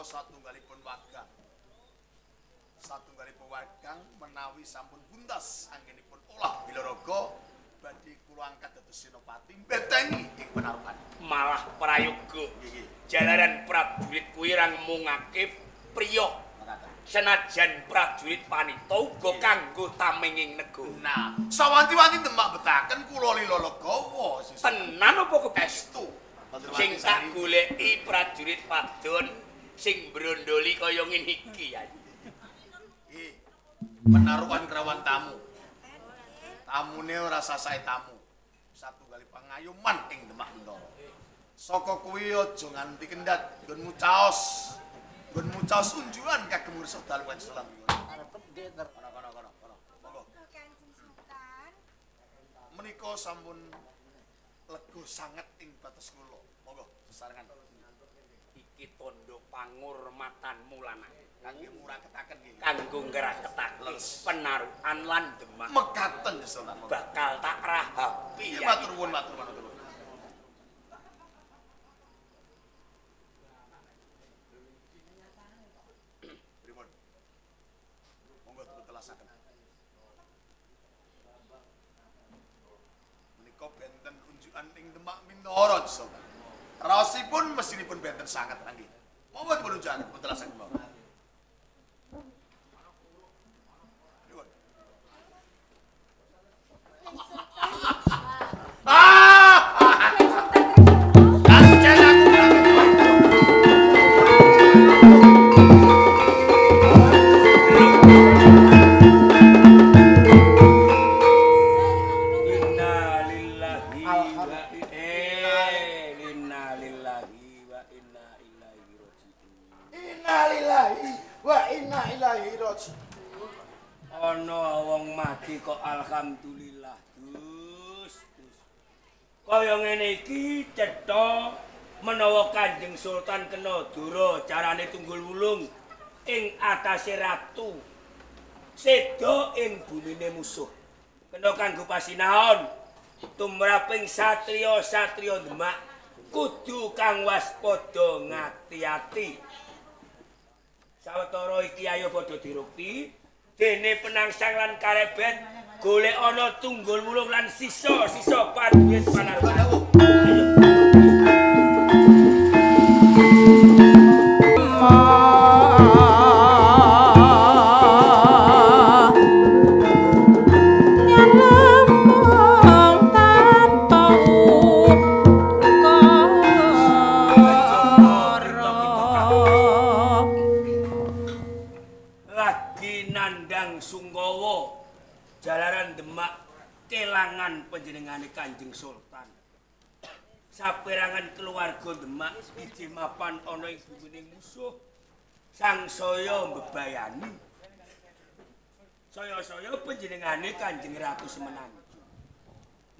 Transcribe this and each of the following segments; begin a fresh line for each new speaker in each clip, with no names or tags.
Satunggalipun wagang. Satunggalipun wagang menawi sampun buntas anggenipun olah bilaraga badhe kula angkat dados senopati mbetengi ing penarukan.
Malah prayoga.
Nggih.
Jalaran prajurit kuwi ra ngmungake priya. Senajan prajurit panita uga kanggo tamenging negara.
Nah, sawanti-wanti Demak betaken kula lila legawa.
Tenan apa
Estu?
Sing tak goleki prajurit wadon sing brondoli kaya ngene iki ya.
Nggih. Penarukan krawan tamu. Tamune ora sasahe tamu. Satunggali pangayuman ing Demak Bintara. Saka kuwi aja nganti kendhat nggonmu caos. Nggonmu caos unjukan kagem ngursa dalu Kanjeng Sultan. Kono kono kono kono. Monggo.
Kanjeng Sultan.
Menika sampun lega sanget ing bates kula. Monggo sesarengan.
Iki tandha pangurmatanmu lanang.
Kangge muraketaken nggih.
Kanggo ngraketake penarukan lan Demak.
Mekaten Sultan.
Bakal tak rahapi.
Nggih matur nuwun matur nuwun matur nuwun. Pripun? Monggo dipun telasaken. Menika benten unjukan ing Demak Bintara Sultan. Raosipun mesinipun benten sanget nggih. Monggo dipun unjukaken dipun telasaken mawon. Pripun? Ah! Kancen aku
Innalillahi wa inna ilaihi raji'un.
Innalillahi wa inna ilaihi raji'un.
Ana wong mati kok alhamdulillah. Dus, dus. Kaya ngene iki cetha menawa Kanjeng Sultan kena dura carane tunggul wulung ing atase ratu. Seda ing bumine musuh. Kena kanggo pasinaon tumraping satriya-satriya Demak kudu kang waspada ngati-ati. Sawetara iki ayo padha dirukti dene penangsang lan karebet golek ana tunggul wulung lan sisa-sisa prajurit panarukan. Ayo.
Nyalemong tanpa ukara.
Lagi nandang sungkawa jalaran Demak kelangan panjenengane Kanjeng Sultan. Saperangan keluarga Demak ijih mapan ana ing bumine musuh sangsaya mbebayani. Saya-saya panjenengane Kanjeng Ratu Semenanjung.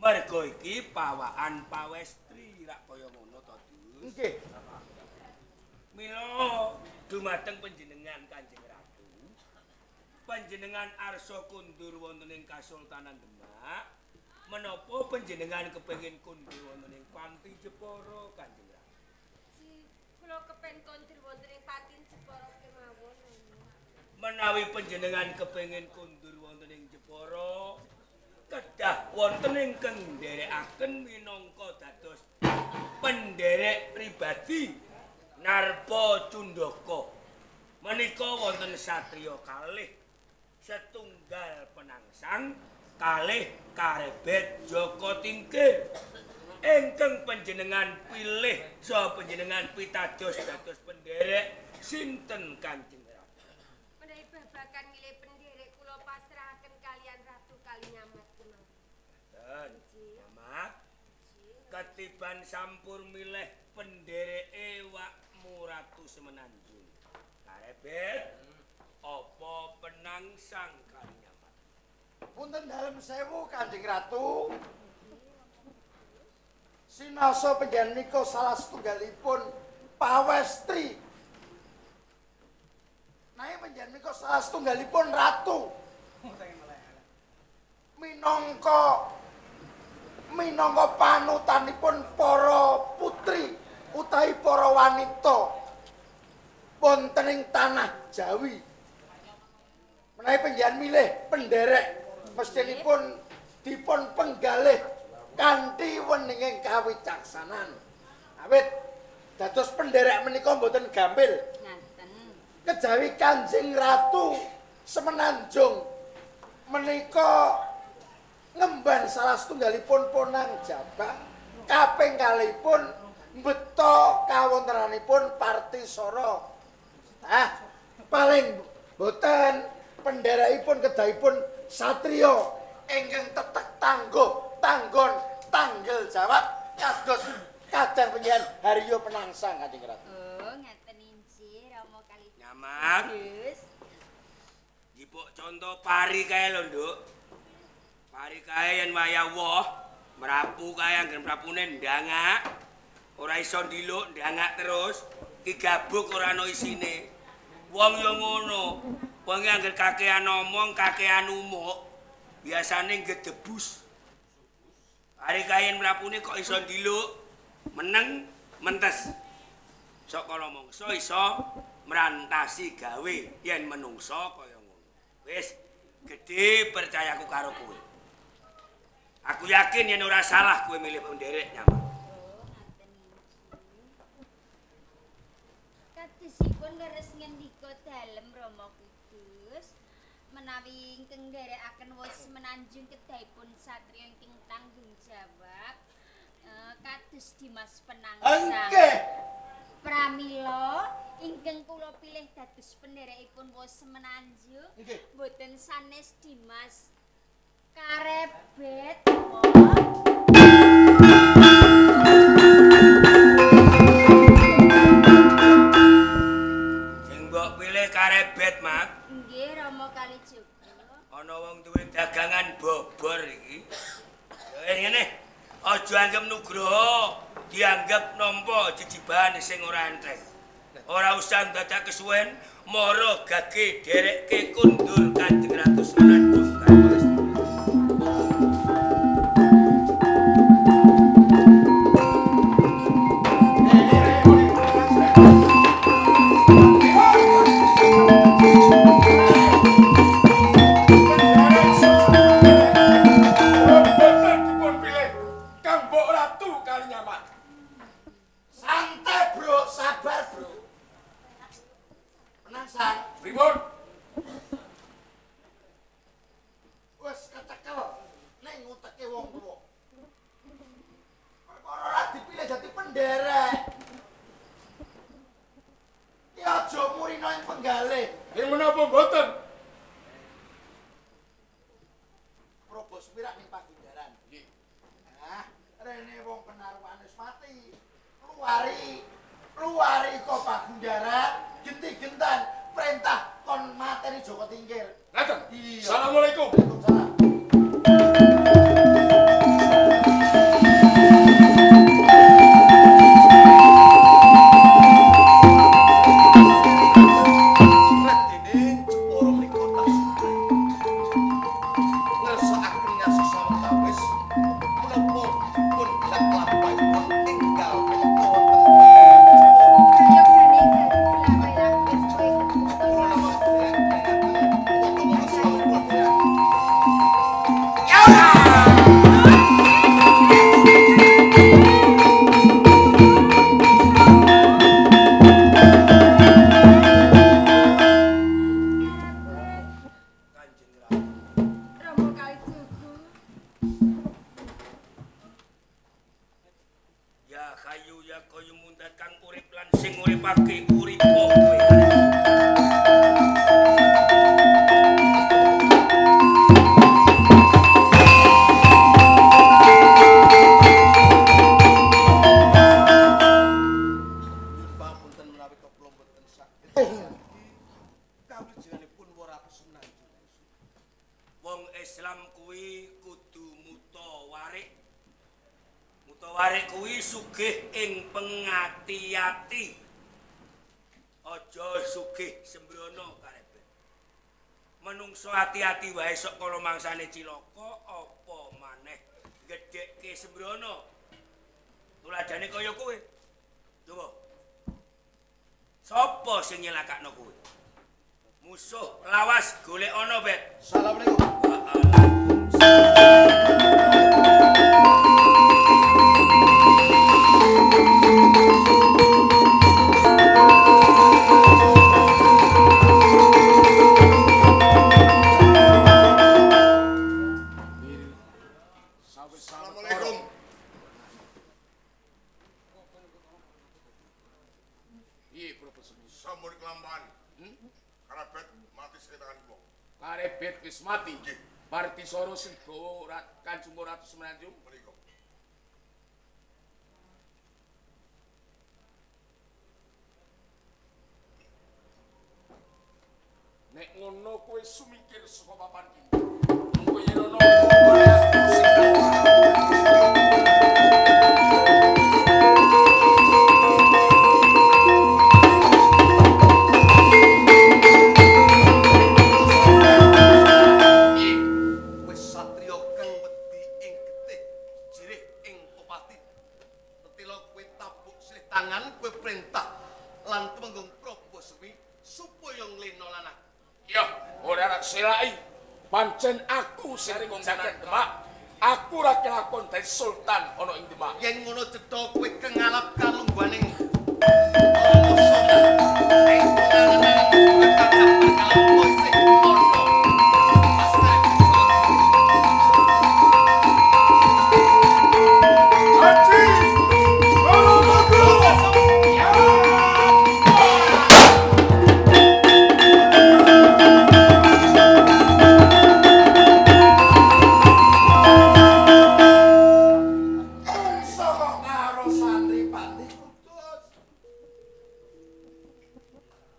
Merga iki pawaan pawestri rak kaya ngono to, Dus.
Nggih.
Mila dumateng panjenengan Kanjeng Ratu. Panjenengan arsa kundur wonten ing Kasultanan Demak. Menapa panjenengan kepengin kundur wonten ing Panti Jepara Kanjeng Ratu?
Kula kepen kondur wonten ing Panti Jepara kemawon.
Menawi panjenengan kepengin kundur wonten ing Jepara, kedah wonten ingkang nderekaken minangka dados penderek pribadi Narpa Cundaka. Menika wonten satriya kalih, setunggal penangsang, kalih karebet Jaka Tingkir. Ingkang panjenengan pilih saha panjenengan pitados dados penderek sinten Kanjeng Ratu?
Menawi babagan milih penderek kula pasrahaken kalian Ratu Kalinyamat kemawon.
Ten, Nyamat. Ketiban sampur milih pendereke wakmu Ratu Semenanjung. Karebet apa penangsang Kalinyamat?
Punten dalem sewu Kanjeng Ratu. Sinasa panjenengan nika salah setunggalipun pawestri. Nanging panjenengan nika salah setunggalipun ratu. Minangka minangka panutanipun para putri utawi para wanita. wonten ing tanah Jawi. Menawi panjenengan milih penderek mestinipun dipun penggalih kanthi weninging kawicaksanan. Awit dados penderek menika mboten gampil.
Ngaten.
Kejawi Kanjeng Ratu Semenanjung menika ngemban salah setunggalipun Ponang Jabang kaping kalihipun mbeta kawontenanipun Partisara. Ah, paling boten penderekipun kedahipun satriya ingkang tetek tangguh tanggon tanggel jawab kados kadang panjenengan Haryo Penangsang Kanjeng Ratu.
Oh, ngaten injih Rama Kalijogo.
Nyaman. Jipuk conto pari kae lho, Nduk. Pari kae yen wayah woh, mrapu kae anggen mrapune ndangak. Ora iso ndiluk, ndangak terus. Ki gabuk ora ana isine. Wong yo ngono. Wong angger kakean omong, kakean umuk, biasane ngedebus. Pari kae yen mrapune kok iso ndiluk, meneng, mentes. Sok kala mangsa iso mrantasi gawe yen menungsa kaya ngono. Wis gedhe percayaku karo kowe. Aku yakin yen ora salah kowe milih penderek nyaman.
Oh, ngaten injih. Kadosipun leres ngendika dalem Rama Kudus menawi ingkang nderekaken wos Semenanjung kedahipun satriya ingkang tanggung jawab kados Dimas Penangsang.
Nggih.
Pramila ingkang kula pilih dados penderekipun wos Semenanjung mboten sanes Dimas Karebet.
Sing mbok pilih Karebet, Mak.
Nggih, Rama Kalijogo.
Ana wong duwe dagangan bobor iki. Ya ngene, aja anggep Nugroho dianggep nampa jejibahan sing ora enteng. Ora usah dadak kesuwen, mara gage derekke kundur Kanjeng Ratu Semenanjung.
Assalamualaikum.
Waalaikumsalam.
Menungso ati-ati wae sok kala mangsane cilaka apa maneh gedhekke sembrono. Tuladhane kaya kowe. Coba. Sopo sing nyelakakno kowe? Musuh lawas golek ana, Bet.
Assalamualaikum.
Waalaikumsalam.
Assalamualaikum.
Piye Profesor?
Sampun kelampan. Karebet mati sekitar wong.
Karebet wis mati.
Nggih.
Partisoro sing gawa Kanjeng Ratu Semenanjung
Menika.
Nek ngono kowe sumingkir saka papan iki. Mengko yen ana apa-apa sing
Wis satriya kang wedi ing getih, jirih ing pepati. Tetila kowe tabuk silih tangan, kowe perintah lan tumenggung Prabu Semi supaya nglena lanang.
Ya, ora rak selai. Pancen aku sing kongkonan Demak. Aku ora kelakon dadi sultan ana ing Demak.
Yen ngono cetha kowe kengalap kalungguhaning ana ing panganan kacap kalungguh isih ana.
Haji!
Mungsa kok karo santri Panti Kudus.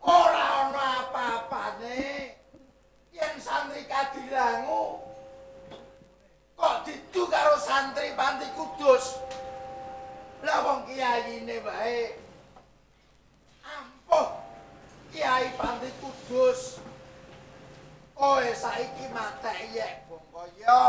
Ora ana apa-apane yen santri Kadilangu kok didu karo santri Panti Kudus. Lah wong kiyaine wae ampuh Kiai Panti Kudus. Kowe saiki mateki yek Bongkoyo.